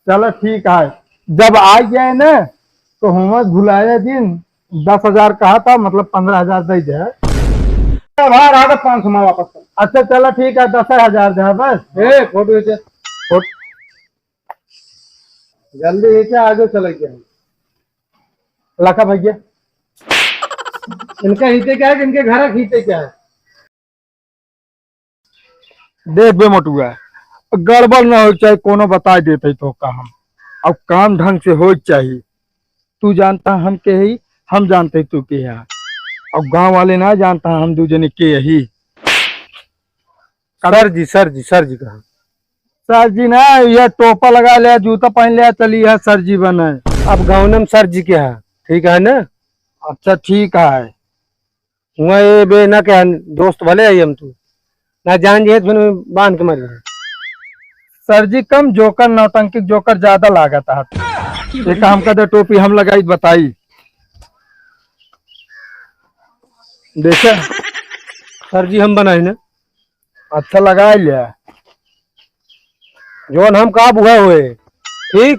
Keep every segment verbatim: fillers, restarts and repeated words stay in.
चलो ठीक है, जब आ गए ना तो हम भुलाए दिन दस हजार कहा था, मतलब पन्द्रह हजार दे दे। ए भाई, रहा दे पाँच सौ में वापस कर। अच्छा चलो ठीक है, दस हजार दे बस। ए, फोटो खींचे। फोट- जल्दी खींचे, आगे चले के। लखा भैया। इनका खींचे क्या है कि इनके घर खींचे क्या है? देख बे मोटुआ, गड़बड़ ना हो चाहे कोनो बताई देते तो का हम, अब काम ढंग से हो चाहिए। तू जानता हम के ही, हम जानते तू के है, अब गांव वाले ना जानता हम दू जने के ही। सर जी, सर जी, सर जी कहा? सर जी ना, यह टोपा लगा ले, जूता पहन ले, चली है सर जी बने। अब गाँव में सर जी के है, ठीक है ना? अच्छा ठीक है। हुआ ये बे ना क्या दोस्त भले आई हम तू ना जान जे फिर बांध के मर गए। सर जी कम जोकर नौटंकी जोकर ज्यादा लागत है। ये काम का दे टोपी हम लगाई बताई। देखे सर जी हम बनाई ना। अच्छा लगा लिया। जौन हम कहा उहे होए। ठीक।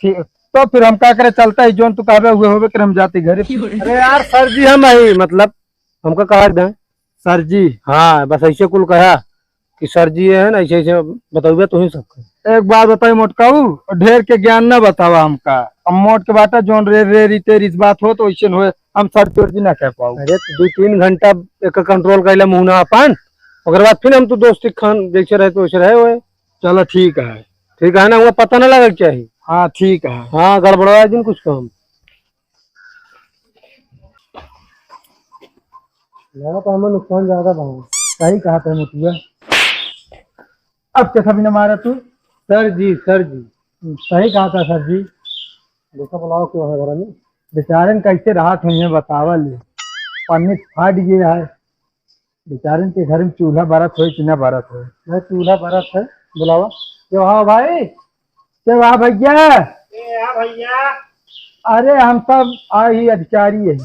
ठीक। तो फिर हम का करे चलता है जौन तू कहबे उहे होबे कर हम जाती घरे। अरे यार सर जी हम आई मतलब हमका कहा दें। सर जी। हाँ बस ऐसे कुल कहा कि सर जी है ना ऐसे ऐसे बतौबे तुही सबके। एक बात बताई मोटकाऊ, ढेर के ज्ञान ना बतावा हमका। हम मोट के बाटा जौन रे रे री तेरी बात हो तो वैसे होए, हम सर जी वर्जी ना कह पाऊ। अरे तो दो तीन घंटा एक कंट्रोल कर ले मुँह ना अपन, ओकर बाद फिर हम तो दोस्ती खान जैसे रहे तो वैसे रहे हुए। चलो ठीक है। ठीक है ना, वो पता ना लगे चाहिए। हाँ ठीक है। हाँ गड़बड़वा दिन कुछ काम। लगा तो हमें नुकसान ज्यादा बा। सही कहा था मोटुआ। अब कैसा भी ना मारा तू। सर जी, सर जी। सही कहा था सर जी। देखा बुलाओ क्यों है घर में? बेचारन कैसे राहत हुई है बतावा ले। पन्नी फाट गई है। बेचारन के घर में चूल्हा बरत होए कि ना बरत होए। मैं चूल्हा बरत है, बुलावा। क्यों हाँ भाई? क्यों हाँ भैया? ए, हाँ भैया। अरे हम सब आ ही अधिकारी है।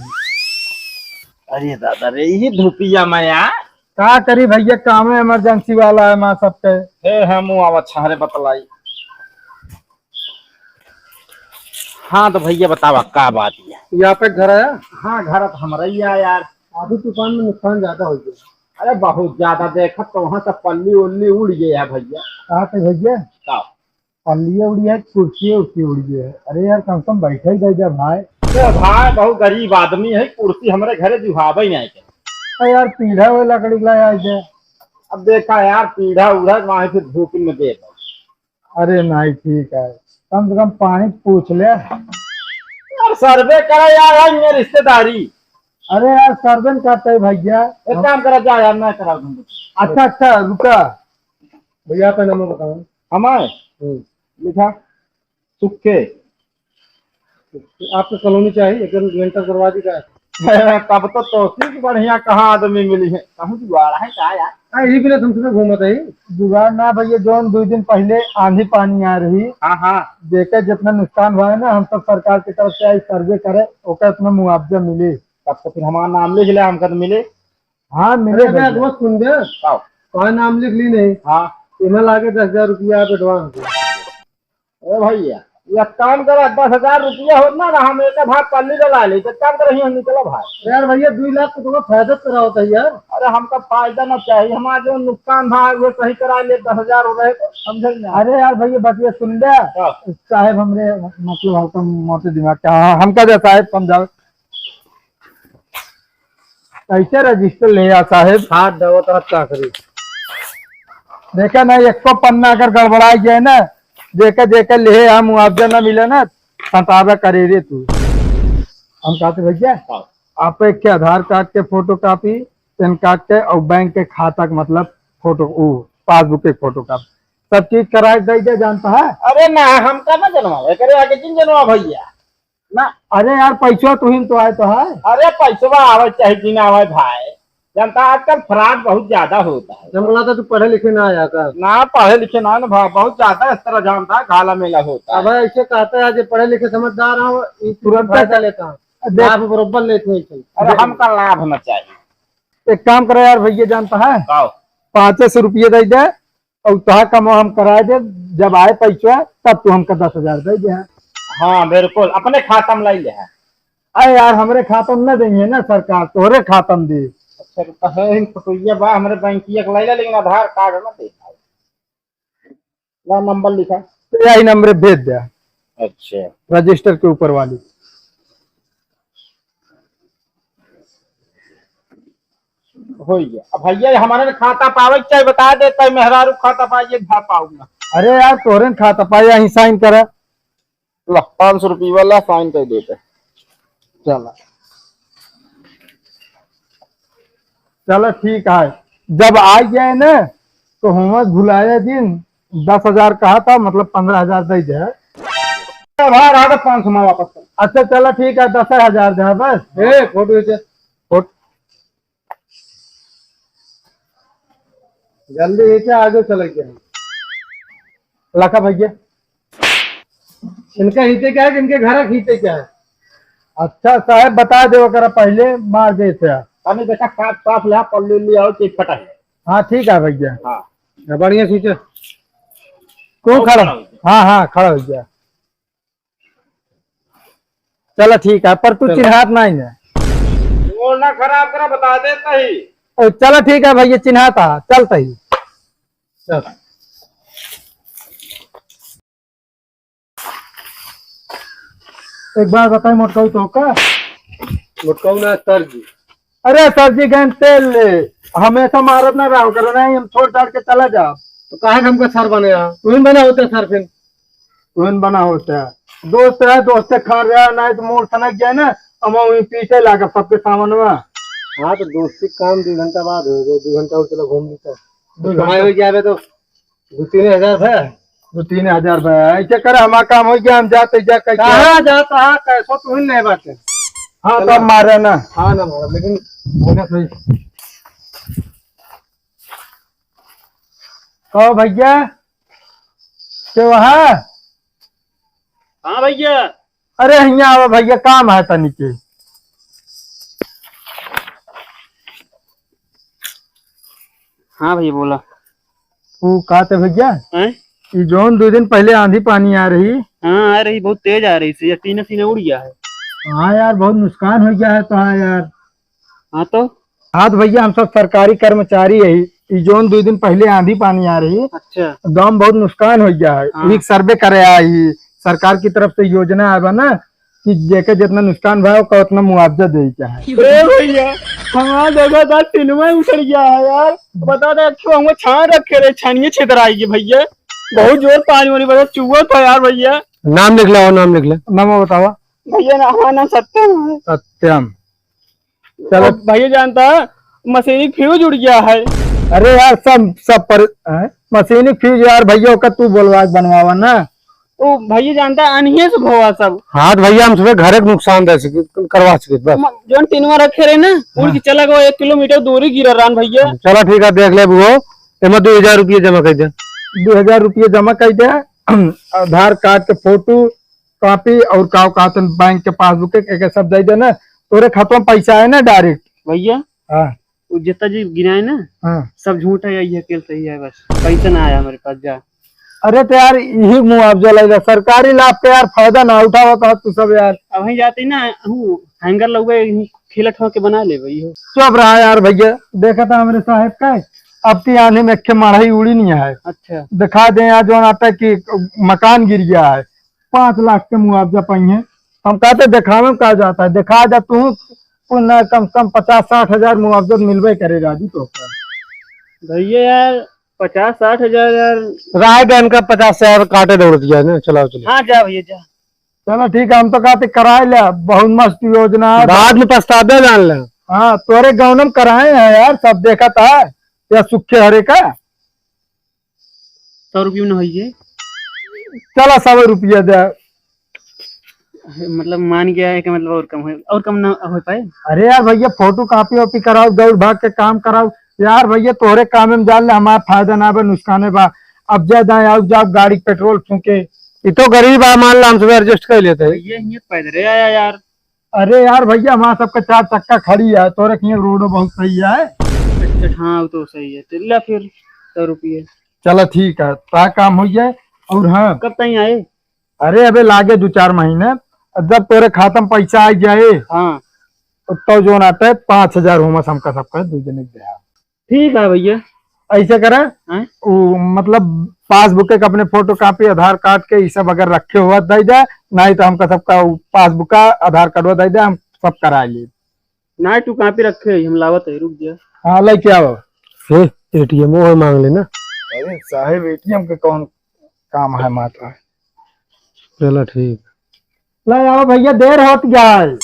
अरे दादा रे, यही धूपिया में यार। का करी भैया, काम है इमरजेंसी वाला है माँ सबके। हे हम आवा छहरे बतलाई। हाँ तो भैया बतावा का बात है? ये आप एक घर आया? हाँ घर तो हमारा ही है यार। आधी तूफान में नुकसान ज्यादा हो गया। अरे बहुत ज्यादा, देखत तो वहाँ से पल्ली उल्ली उड़ गया है भैया। कहाँ पे भैया? का? पल्लिये उड़ गया है, कुर्सी उर्सी उड़ गया है। अरे यार कम से कम बैठे ही रह जा भाई। अरे भाई बहुत गरीब आदमी है, कुर्सी हमारे घरे जुहावे ही नहीं के। अरे यार पीढ़ा हुए लकड़ी ला आए थे। अब देखा यार पीढ़ा उड़ा वहाँ फिर धूप में दे दो। अरे नहीं, ठीक है, कम से कम पानी पूछ ले। यार सर्वे करा यार, यार ये रिश्तेदारी। अरे यार सर्वे न करते हैं भैया। एक काम करा, जा यार, मैं करा दूंगा। अच्छा, अच्छा, रुका। भैया, आपका नंबर बताओ। हमारे? हम्म। लिखा, सुखे। आपको कॉलोनी चाहिए, एक लेंटर करवा दी का? तब तो तोसी से बढ़िया कहाँ आदमी मिली है? कहूँ जुगाड़ है का यार? हाँ, यही बिना तुमसे घूमत है। जुगाड़ ना भैया, जौन दो दिन पहले आंधी पानी आ रही, हाँ, हाँ। जेकर जितना नुकसान हुआ है ना, हम सब सरकार की तरफ से आई सर्वे करे, ओकर इतना मुआवजा मिले। तब तो फिर हमारा नाम लिख ले, हमका तो मिले। हाँ, मिले अरे, भैया। दोस्त सुन दे। का? कौन नाम लिख ली नहीं? हाँ। इन्हें लागे दस हजार रुपया आप एडवांस दे। ए भैया, एक काम करा, दस हजार रुपया होत ना, ना हम एक भाग पल्ली डला ले, तो काम करा, हियाँ निकला भाई। यार भैया, दो लाख को तो फायदा करा होता है यार। अरे हमका फायदा ना चाहिए, हमारा जो नुकसान भा वो सही करा ले, दस हजार हो रहे तो समझे ना। अरे यार भैया, बतिया सुन ले, हाँ। साहेब हमरे मतलब हमका मोटे दिमाग का, हाँ, हमका दे साहेब समझाओ। कैसे रजिस्टर ले आ साहेब? हाथ दबावत रहत का करी? देखा ना, एको पन्ना अगर गड़बड़ा गया ना, जेके जेके लिहे आ मुआवजा ना मिले ना, सतावा करे रे तू। हम कहते भैया, हाँ। आप एक के आधार कार्ड के फोटो कॉपी, पैन कार्ड के और बैंक के खाता के मतलब फोटो, ऊ पासबुक के फोटो कॉपी, सब चीज कराए दे दे, जानता है? अरे ना, हमका ना जनवा, एकरे आगे जिन जनवा भैया। ना, अरे यार, पैसवा तुहिन तो आए तो है। अरे पैसवा आवे चाहे कि ना आवे भाई, जनता आजकल फ्रॉड बहुत ज्यादा होता है। हमको लगता तू पढ़े लिखे ना आया का? ना पढ़े लिखे ना, ना भाई, बहुत ज्यादा इस तरह जानता है, घाला मेला होता है। अब ऐसे कहता है, जो पढ़े लिखे समझदार हो, ये तुरंत फायदा लेता है। देख, लाभ बरोबर लेते हैं इसमें। अरे हमका लाभ ना चाहिए। एक काम करो यार, भैया जानता है, आओ। पाँचे सौ रुपये दे दे, और तोहार काम हम कराए दे, जब आए पैसा तब तू हमका दस हजार दे दे। हाँ, बिल्कुल, अपने खाता में लाई ले है। अरे यार, हमरे खाता में न देंगे ना सरकार, तोहरे खाता में दे। अच्छा, तो कहे इन फोटोइया बा, हमरे बैंकिया के लाई ले, लेकिन आधार कार्ड ना दे। ना नंबर लिखा। तो यही नंबर भेज दे। अच्छा। रजिस्टर के ऊपर वाली। हो गया। अब भैया, हमारे खाता पावे के चाहे, बता देता है, मेहरारू खाता पाइए, घर पाऊंगा। अरे यार, तोहरे न खाता पाए, यहीं साइन करा। ला, पाँच सौ रुपये वाला साइन कर देते। चला, चला, ठीक है। जब आ गए ना, तो हम भुलाए दिन दस हजार कहा था, मतलब पन्द्रह हजार दे दे। अब हाँ, रहा था पाँच सौ में वापस कर। अच्छा, चला, ठीक है, दस हजार दे बस। ए, फोटो खींचे। फोट-, जल्दी खींचे, आगे चले के। लखा भैया, इनका खींचे क्या है, इनके घर खींचे क्या है? अच्छा साहब, बता दे, ओकरा पहले मार दे थे। अरे बेटा, काट पास ले, पल्ले ले आओ, चेक फटा है। हाँ, ठीक है भैया। हाँ। या बढ़िया खींचे। तू और खड़ा। खड़ा हो जा। हाँ, हाँ, खड़ा हो जा। चला ठीक है, पर तू चला। चिन्हात नहीं है। वो ना खराब करा, बता देता ही। ओ, चला ठीक है भैया, चिन्हात है, चलता ही। चल। एक बार बताई मोटकाऊ तो का? मोटकाऊ ना सर जी। अरे सर जी, गैन तेल ले, हमेशा मारत ना रहो करो, नहीं हम छोड़ छाड़ के चला जाओ। तो काहे हमका सर बने यहाँ? तुम बना होते सर फिर। तुम बना होते। दोस्त है, दोस्त खा रहा है, नहीं तो मोर सनक जाए ना, हम वहीं पीछे लागे सबके सामान में। हाँ, तो दोस्ती काम दो घंटा बाद हो गए, दो घंटा और चलो घूम लेते हैं। दो घंटा। कमाई हो जाए तो दो तीन हजार भय। दो तीन हजार भय। ऐसे कर, हमारा काम हो गया, हम जाते जा कैसे? कहाँ जाता है, कैसो तू ही नहीं बाटे। हाँ, तो चलो। अब मारे ना। हाँ, ना मारा, लेकिन बोनस नहीं। कहो भैया, के वहाँ? हाँ भैया। अरे हियाँ आवा भैया, काम है तनी के। हाँ भैया, बोला। वो का ते भैया, हैं? ई जौन दो दिन पहले आंधी पानी आ रही। हाँ, आ रही, बहुत तेज आ रही से, या टीना सीना उड़ गया है। हाँ यार, बहुत नुकसान हो गया है तो। हाँ यार। हाँ तो? हाँ तो भैया, हम सब सरकारी कर्मचारी है। ई जौन दो दिन पहले आंधी पानी आ रही, अच्छा। गाँव में बहुत नुकसान हो गया है। हाँ। एक सर्वे करे आई, सरकार की तरफ से योजना आवा ना कि जेके जितना नुकसान भा, ओका उतना मुआवजा दे के है। ए भैया, हमारा देखा था, टिनवा उतर गया है यार। बता दे, एक ठो हम छान रखे रहे, छानिए छितराई गई भैया। बहुत जोर पानी वानी बरस चुआ था यार भैया। नाम लिख ला, नाम लिख ले। नाम बतावा। भैया ना, हमारा नाम सत्यम है। सत्यम। चलो। अब भैया जानता है, मशीनी फ्यूज उड़ गया है। अरे यार, सब, सब पर, हैं? मशीनी फ्यूज यार भैया, ओका तू बोलवा के बनवावा ना। ओ भैया जानता है, अनहिए से भवा सब। हाँ तो भैया, हम सुबह घरे के नुकसान दे सके, करवा सके बस। म-, जौन टिनवा रखे रहे ना, उड़ हाँ। के चला गवा, एक किलोमीटर दूरी गिरा रहन भैया। चलो ठीक है, देख ले वो, एमे दो हजार रुपये जमा कर दे। दो हजार रुपये जमा कर दे, आधार कार्ड के फोटो, कॉपी और का कहते हैं, बैंक के पासबुक के, के सब दे देना। तोरे खातवा में पैसा है ना डायरेक्ट। भैया, हाँ। वो जितना जी गिनाए ना, हाँ। सब झूठ है, यही अकेल सही है बस। पैसा ना आया हमारे पास, जा। अरे तो यार, यही मुआवजा ले ला, सरकारी लाभ के यार फायदा ना उठावा तो तू सब यार। अब वहीं जाते ना, हूँ हैंगर लउबे, खेलत हो के बना ले भाई हो। चुप रहा यार भैया, देखा था हमरे साहब का, अब ती आने में एक मढ़ई उड़ी नहीं है। अच्छा। दिखा दे यहाँ जो आता कि मकान गिर गया है, पाँच लाख के मुआवजा पाइए। हम कहते दिखावे में का जाता है, दिखा जा तू, कुल ना कम से कम पचास साठ हजार मुआवजा मिलबे करे राजू तो। भैया यार, पचास साठ हजार यार। राय बहन का पचास हजार काटे दौड़ दिया है ना, चलाओ चलो। हाँ, जा भैया, जा। चलो ठीक है, हम तो कहते कराए ले, बहुत मस्त योजना है। बाद में पछताबे जान ले। हाँ, तोरे गाँव में कराए हैं यार, सब देखा था, या सुखे हरे का। सौ रुपये में न होइए। चला, सौ रुपया दे। मतलब मान गया है कि मतलब और कम हो, और कम ना हो पाए? अरे यार भैया, फोटो कॉपी वॉपी कराओ, दौड़ भाग के काम कराओ। यार भैया, तोहरे काम में जान ले, हमारा फायदा ना बा, नुकसाने बा। अब जा दाएं, आओ जाओ, गाड़ी के पेट्रोल फूके। ये तो गरीब है, मान ला, हम सब एडजस्ट कर लेते हैं। ये, ये पैदल आया यार। अरे यार भैया, हमारा सबका चार चक्का खड़ी है, तोरे के रोडो बहुत सही है। अच्छा, हाँ, वो तो सही है। तो ला फिर सौ रुपये। चला ठीक है, ता काम होइ जाए। और हाँ, कब ताईं आए? अरे अबे लागे दो चार महीने, जब तोरे खाता में पैसा आ जाए, हाँ। तो जौन आटे पाँच हजार होमस हमका सबका दू जने के दे। ठीक है भैया। ऐसे करा, हैं? उ, मतलब पासबुक के अपने फोटो कॉपी, आधार कार्ड के, ई सब अगर रखे हुआ दे दे, नहीं तो हमका सबका उ पासबुक का आधार कार्ड दे दे, हम सब करा ले। नहीं, तू कॉपी रखे, हम लावत है, रुक जा। हाँ, लेके आओ। हे, एटीएम वो मांग लेना। अरे साहेब, एटीएम के कौन काम है माता? चला ठीक। ले आओ भैया, देर होत गया है।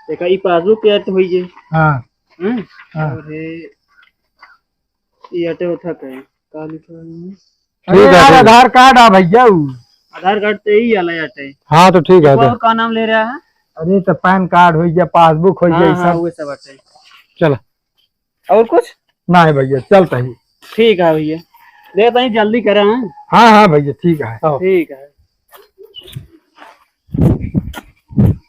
देखा, ई पासबुक के अर्थ होई जे। हाँ। हैं? हाँ। और हे, ई अटे उठा के, का लिखा है? अरे ठीक है, यार, ठीक है। आधार कार्ड आ भैया उ। आधार कार्ड तो यही वाला अटे। हाँ, तो ठीक है, एक तो। और का नाम ले रहा है? अरे, तो पैन कार्ड होइ गया, पासबुक होइ गया, हाँ, ई हाँ, सब। वो सब अटे। चला। और कुछ? नहीं भैया, चलता ही। ठीक है भैया, दे ताईं, जल्दी करा, हैं? हाँ, हाँ भैया, ठीक है। हाँ। ठीक है।